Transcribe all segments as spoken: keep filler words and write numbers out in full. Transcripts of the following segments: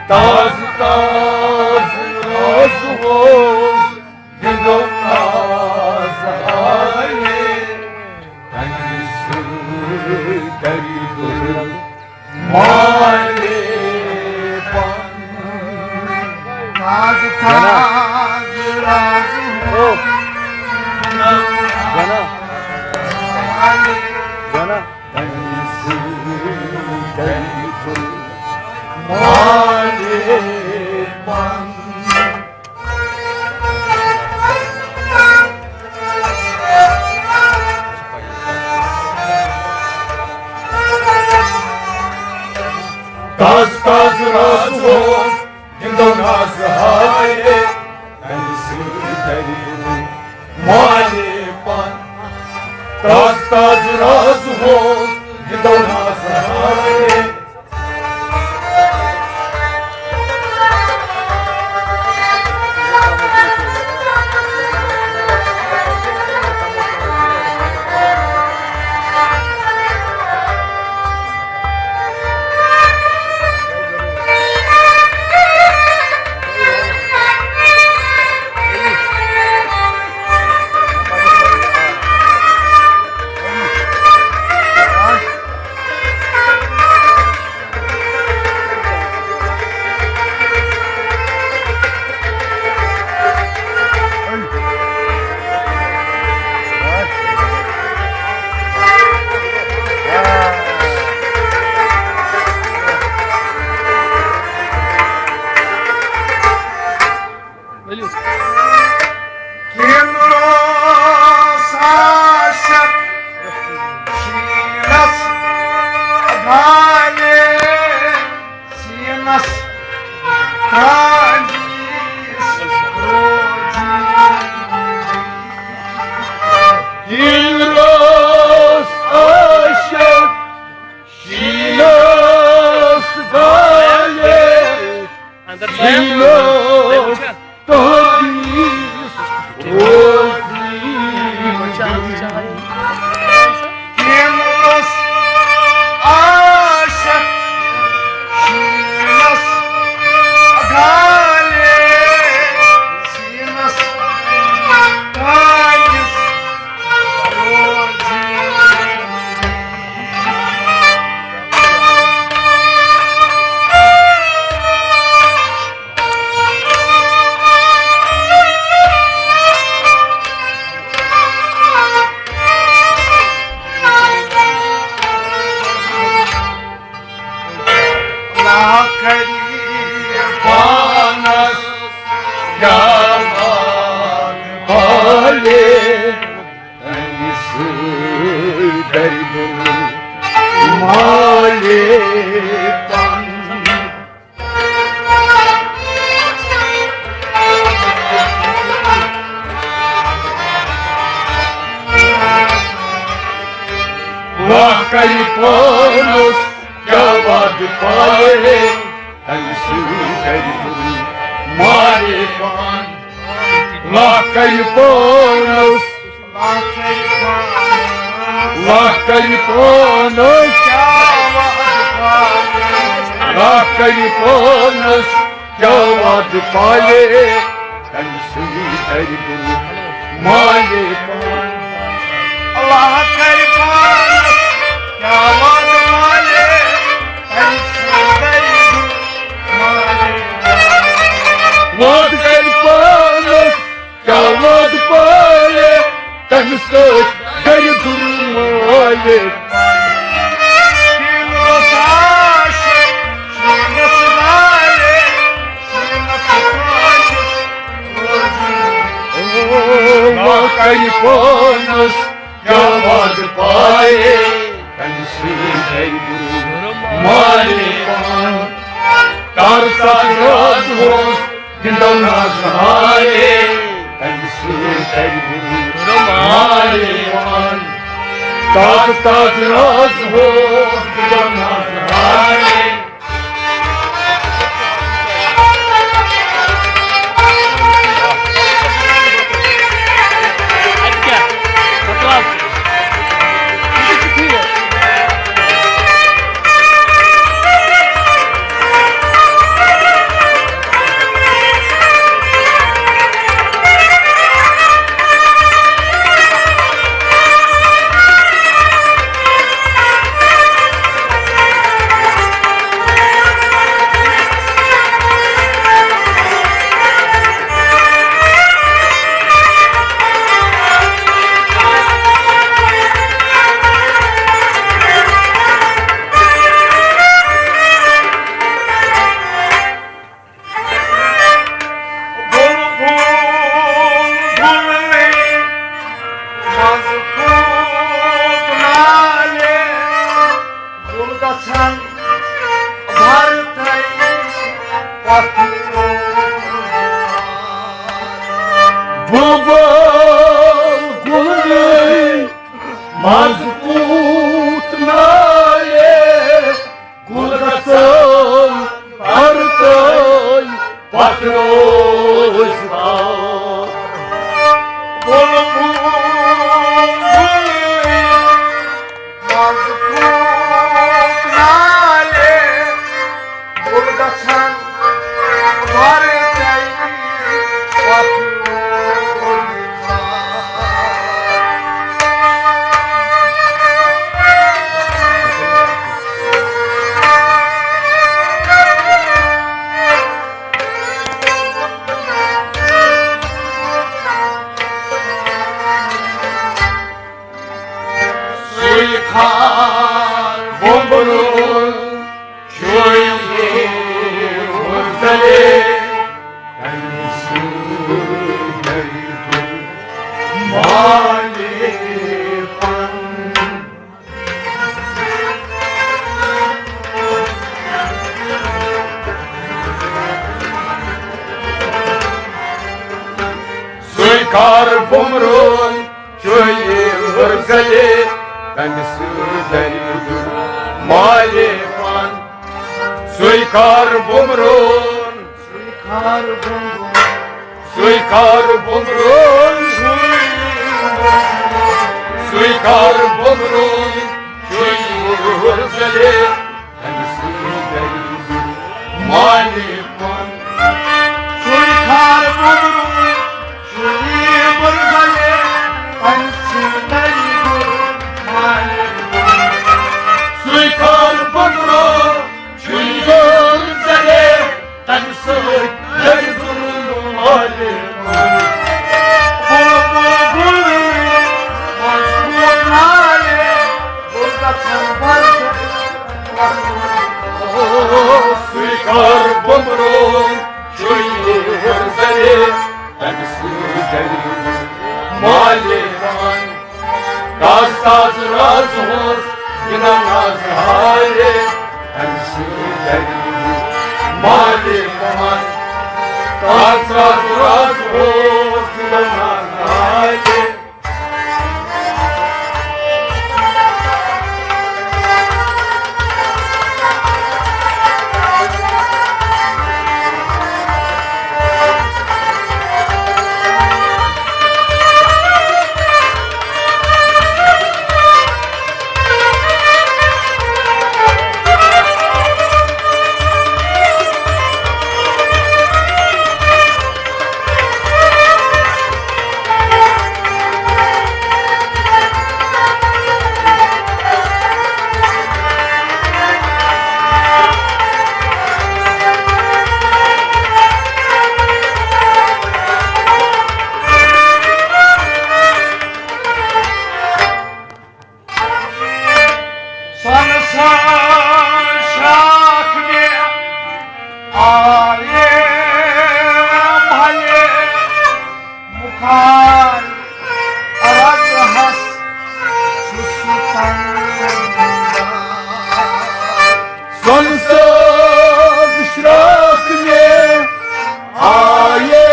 تازٕ تازٕ روزٕ اوس گِنٛدُن آز حالے، تَمہِ سۭتۍ کَرِ دِل مالے پَن۔ تازٕ تازٕ روزٕ اوس گِنٛدُن آز حالے، تَمہِ سۭتۍ کَرِ دِل مالے پَن۔ تازٕ تازٕ رازٕ اوس گِنٛدُن آز حالے، تَمہِ سۭتۍ کَرِ دِل مالے پَن۔ تازٕ تازٕ رازٕ اوس گِنٛدُن آز حالے۔ ؤلِو۔ کِنہٕ اوس عاشق شیٖنس گالہِ، شیٖنس گالہِ روزی؟ کِنہٕ اوس عاشق شیٖنس گالہِ، اندر شیٖنس تُہٕنٛدِس روزی؟ کِنہٕ اوس عاشق شیٖنس گالہِ، شیٖنس گالِس روزی؟ لا کری پانس یاد بالے، تمہِ سۭتۍ کَرِ دِل مالے پَن۔ واہ کَرِ پانَس کیٛاہ وعدٕ پالے، تَمہِ سۭتۍ کَرِ دِل مالے پَن۔ واہ کَرِ پانَس، واہ کَرِ پانَس، واہ کَرِ پانَس کیٛاہ وعدٕ پالے، تَمہِ سۭتۍ کَرِ دِل مالے پَن۔ واہ کَرِ پانَس کیٛاہ وعدٕ پالے، تَمہِ سۭتۍ کَرِ دِل مالے پَن۔ وعدٕ کَرِ پانَس کیٛاہ وعدٕ پالے، تَمہِ سۭتۍ کَرِ دِل مالے۔ واہ کَرِ پانَس کیٛاہ وعدٕ پالے، تَمہِ سۭتۍ کَرِ دِل مالے پَن۔ تارٕ ژاٹہِ راز اوس گِنٛدان آز حالے، تَمہِ سۭتۍ کَرِ دِل مالے پَن۔ تازٕ تازٕ راز اوس گِنٛدان آز حالے۔ بُلبُل گُلٕے مضبوٗط نالے، گُل گژھن پرتٲے پتہٕ روزگار۔ بُلبُل گُلٕے مضبوٗط نالے، گُل گژھن پرتٲے پتہٕ روزگار۔ سُے خار بومبرُن چھُے وُزلے، تٔمۍ سُنٛد دردُن مالے پن۔ سُے خار بومبرُن چھُے وُزلے، تٔمۍ سُنٛد دردُن مالے پن۔ سُے خار بومبرُن، سُے خار بومبرُن، سُے خار بومبرُن، سُے خار بومبرُن چھُے وُزلے، تٔمۍ سُنٛد دردُن مالے پن۔ سُے خار بومبرُن، سُے وُزلے، تٔمۍ سُنٛد دردُن مالے پن۔ سُے خار بومبرُن، چھُے وُزلے، تٔمۍ سُنٛد دردُن مالے پن۔ بُلبُل گُلٕے مضبوٗط نالے، گُل گژھن پرتٲے۔ سُے خار بومبرُن چھُے وُزلے، تٔمۍ سُنٛد دردُن مالے پن۔ تازٕ تازٕ رازٕ اوس گِنٛدان آز ہارے، تٔمۍ سُنٛد دردُن مالے پن۔ تازٕ تازٕ رازٕ اوس گِنٛدان آز ہارے۔ سۄنہٕ سان شاخ مےٚ آیے بھلے، مُخارِ رزہس چھُ سُہ تنگ۔ سۄنہٕ سان شاخ مےٚ آیے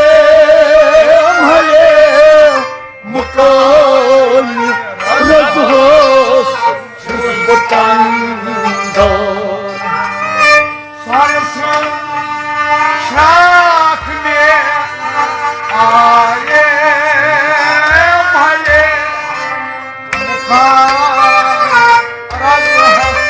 بھلے، مُخارِ رزہس چھُس بہٕ تنگ۔ سۄنہٕ سان شاخ مےٚ آیے بھلے، مُخارِ رزہس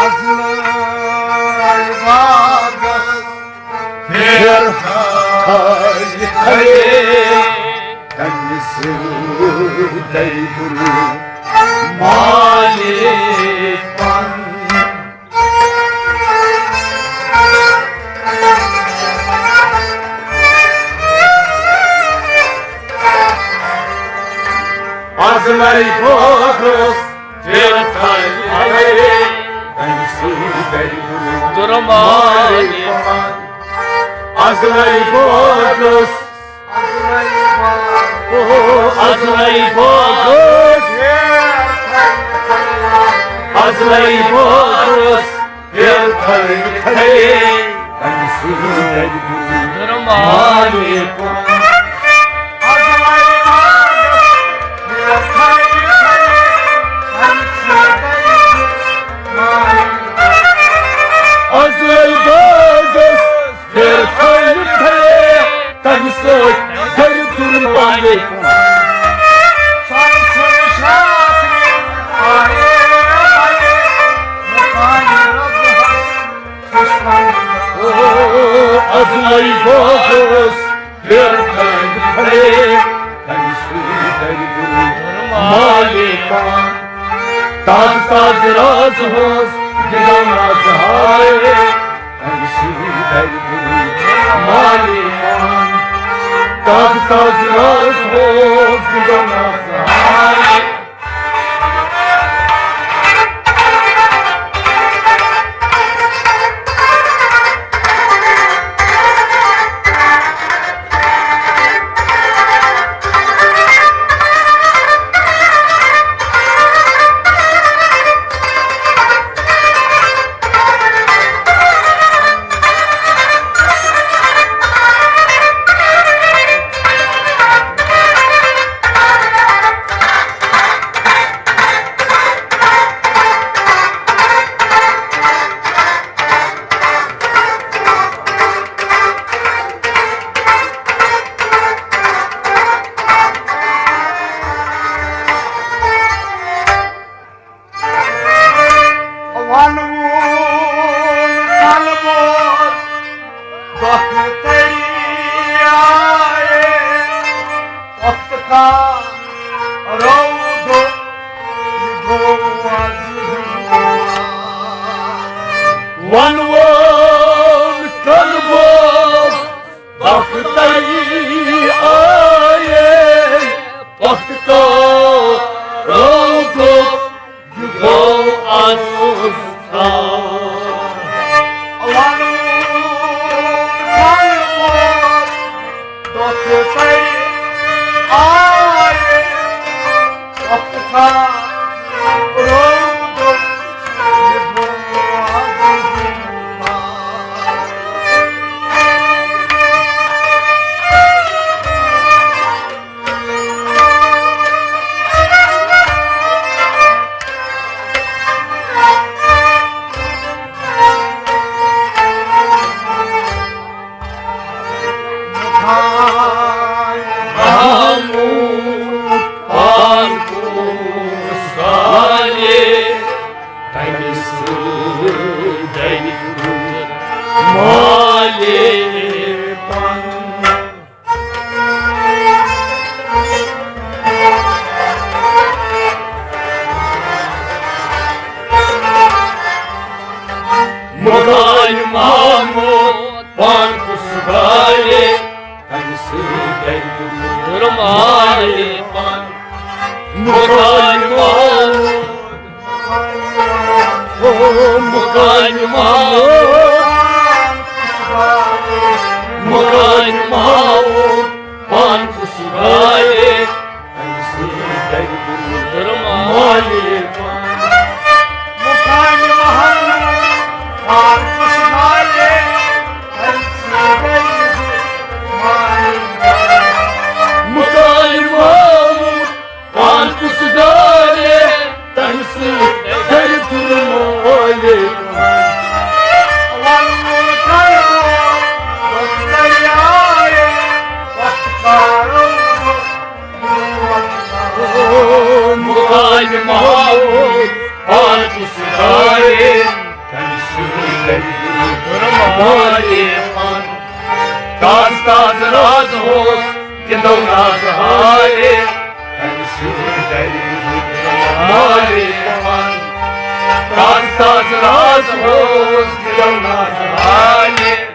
ازلٲے باغس پھیر تھلہِ تھلہِ، تٔمِس دٔیدُل مالہِ پن۔ ازلٲے باغس پھیر مالک پان۔ ازلے باغس، ازلے باغس، ازلے باغس، پھر تھل تھلے، تمہِ سۭتۍ درِ دوٗر مالک پان۔ ازلے باغس پھر تھل تھلے، تمہِ سۭتۍ درِ دوٗر مالک پان۔ ازلے باغس پھر تھل تھلے، تمہِ سۭتۍ درِ دوٗر مالک پان۔ تازٕ تازٕ رازٕ ہٕنٛز گِنٛدو نازٕ ہاے، تمہِ سۭتۍ درِ دوٗر مالک پان۔ تازٕ تازٕ رازٕ ہٕنٛز گِنٛدو نازٕ ہاے۔ وقت کا روضہ گوٚو از زندہ۔ وَنوُن قلبو وقت آیے، وقت کا روضہ گوٚو از زندہ۔ وَنوُن قلبو وقت آیے، وقت کا روضہ گوٚو از زندہ۔ محمود پان کو سالے، تمہِ سۭتۍ درِ دوٗر مالک پان۔ مُغل محمود پان کُس گالے، تمہِ سۭتۍ درِ دوٗر مالک پان۔ مُغل محمود، او مُغل محمود، مُغل محمود پان کُس گالے، تمہِ سۭتۍ درِ دوٗر مالک پان۔ مُغل محمود پان کُس گالے، تمہِ سۭتۍ درِ دوٗر مالک پان۔ مُغل محمود پان کُس گالے، تمہِ سۭتۍ درِ دوٗر مالک پان۔ وَنوُن قلبو وقت آیے، وقت کا روضہ۔ مُغل محمود پان کُس گالے، تمہِ سۭتۍ درِ دوٗر مالک پان۔ تازٕ تازٕ رازٕ ہٕنٛز گِنٛدو نازٕ ہاے، تمہِ سۭتۍ درِ دوٗر مالک پان۔ تازٕ تازٕ رازٕ ہٕنٛز گِنٛدو نازٕ ہاے۔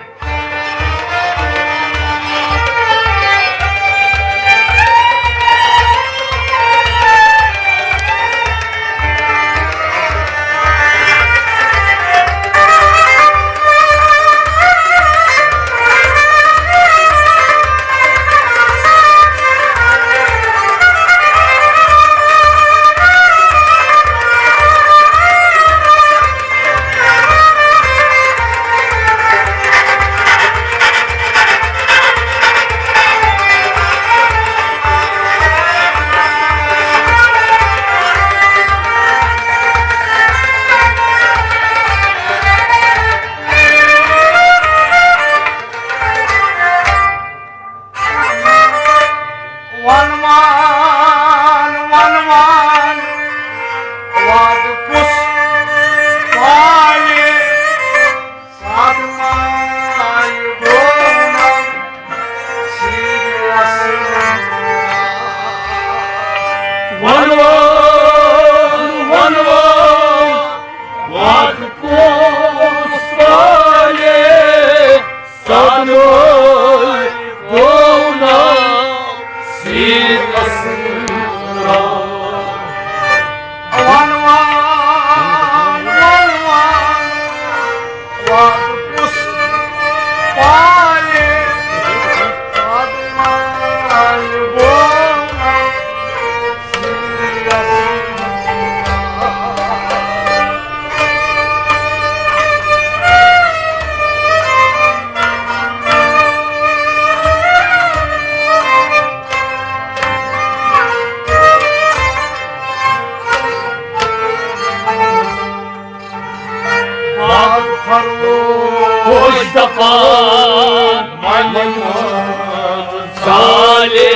فروش دپان، منہِ منٛز ژالے،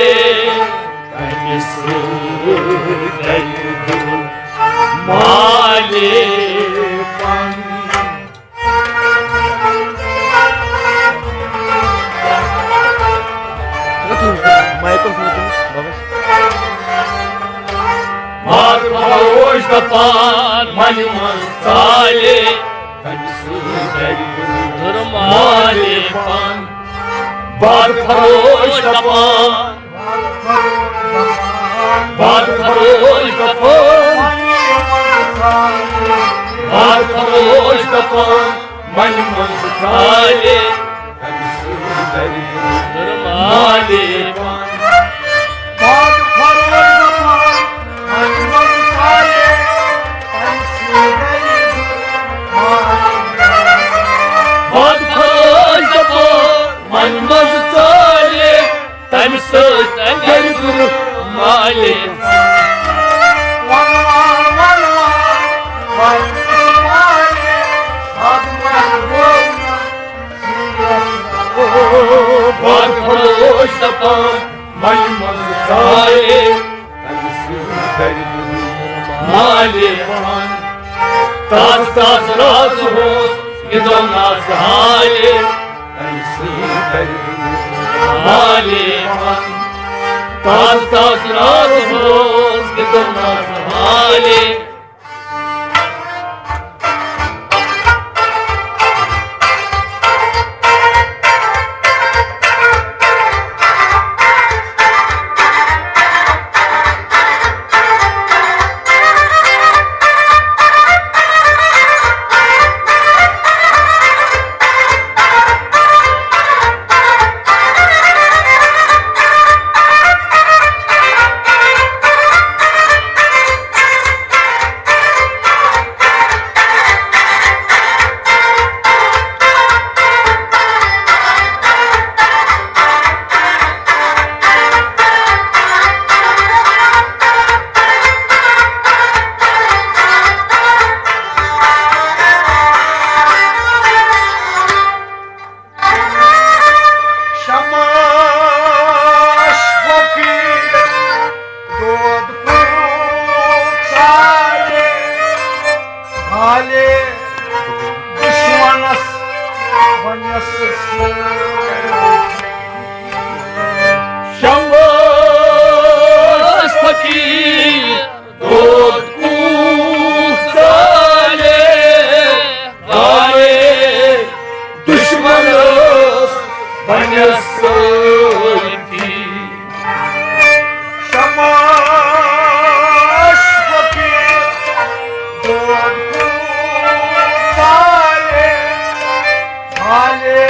تمہِ سۭتۍ دلہِ دُل مالے پن۔ مایکَس منٛز تٔمِس بَبَس۔ باد فروش دپان، منہِ منٛز ژالے، تمہِ سۭتۍ دلہِ دُل مالے پن۔ باد فروش دپان، باد فروش دپان، باد فروش دپان، منہِ منٛز ژالے، تمہِ سۭتۍ دلہِ دُل مالے پن۔ باد فروش دپان، منہِ منٛز ژالے، تمہِ سۭتۍ دلہِ دُل مالے پن۔ باد فروش دپان، منہِ منٛز ژالے، تمہِ سۭتۍ تمہِ سۭتۍ مالے۔ وَلوان، وَلوان، وَلوان مالے، اَتھ منٛز گوٚو نہٕ سیٖرتھ۔ باد فروش دپان، منہِ منٛز ژالے، تمہِ سۭتۍ دلہِ دُل مالے پن۔ تازٕ تازٕ رازٕ اوس یہِ دۄہ نازٕ حالے، تمہِ سۭتۍ دلہِ دُل مالے پن۔ تازٕ تازٕ رازٕ اوس یہِ دۄہ نازٕ حالے۔ شماش فقیر دود کوٚرُکھ ژالے، حالے دُشمنس بنیس۔ شماش فقیر دود کوٚرُکھ ژالے، حالے دُشمنس بنیس سٲتھی۔ شماش فقیر دود کوٚرُکھ ژالے، حالے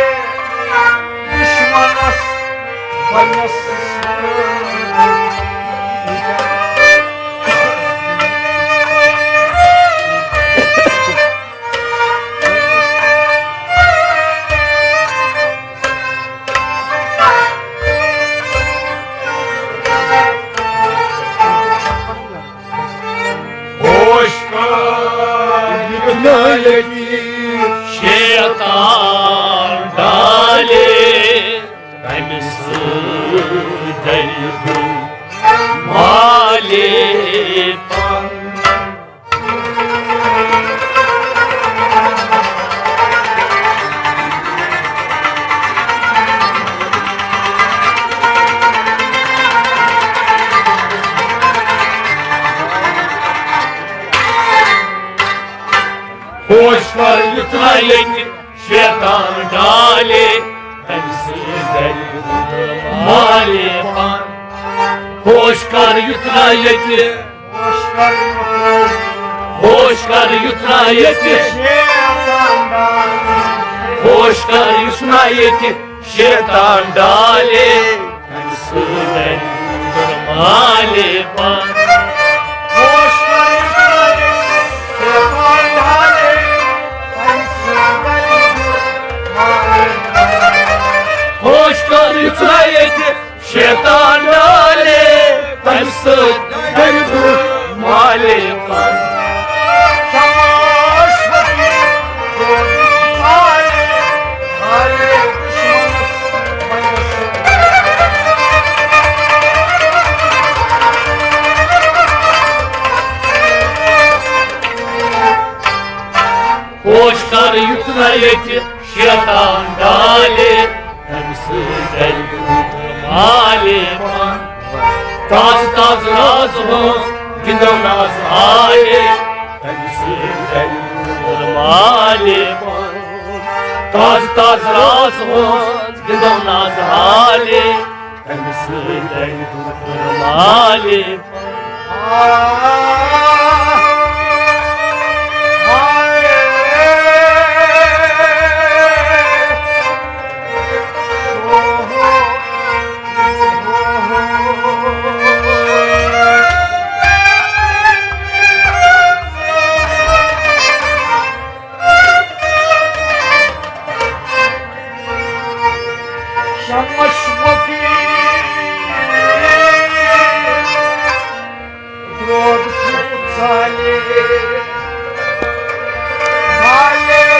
دُشمنس بنیس سٲتھی۔ ہوش کر یہِ نالگی شیطان ڈالے، تمہِ سۭتۍ دلہِ دُل مالے پن۔ ہوش کر یُتھ نہ ییٚتہِ شیطان ڈالے، تمہِ سۭتۍ دلہِ مالے پن۔ ہوش کر یُتھ نہ ییٚتہِ، ہوش کر یُتھ نہ ییٚتہِ، ہوش کر یُتھ نہ ییٚتہِ شیطان ڈالے، تمہِ سۭتۍ دلہِ مالے پن۔ ہوش کر یُتھ نہ ییٚتہِ شیطان ڈالے، تمہِ سۭتۍ دلہِ دُل مالے پن۔ شماش فقیر دود پوش کر یُتھ نہ ییٚتہِ شیطان ڈالے، تٔمۍ سۭتۍ گرِ دوٗر مالے پان۔ تازٕ تازٕ راز ہٲنز گِنٛدو ناز حالے، تٔمۍ سۭتۍ گرِ دوٗر مالے پان۔ تازٕ تازٕ راز ہٲنز گِنٛدو ناز حالے، تٔمۍ سۭتۍ گرِ دوٗر مالے پان۔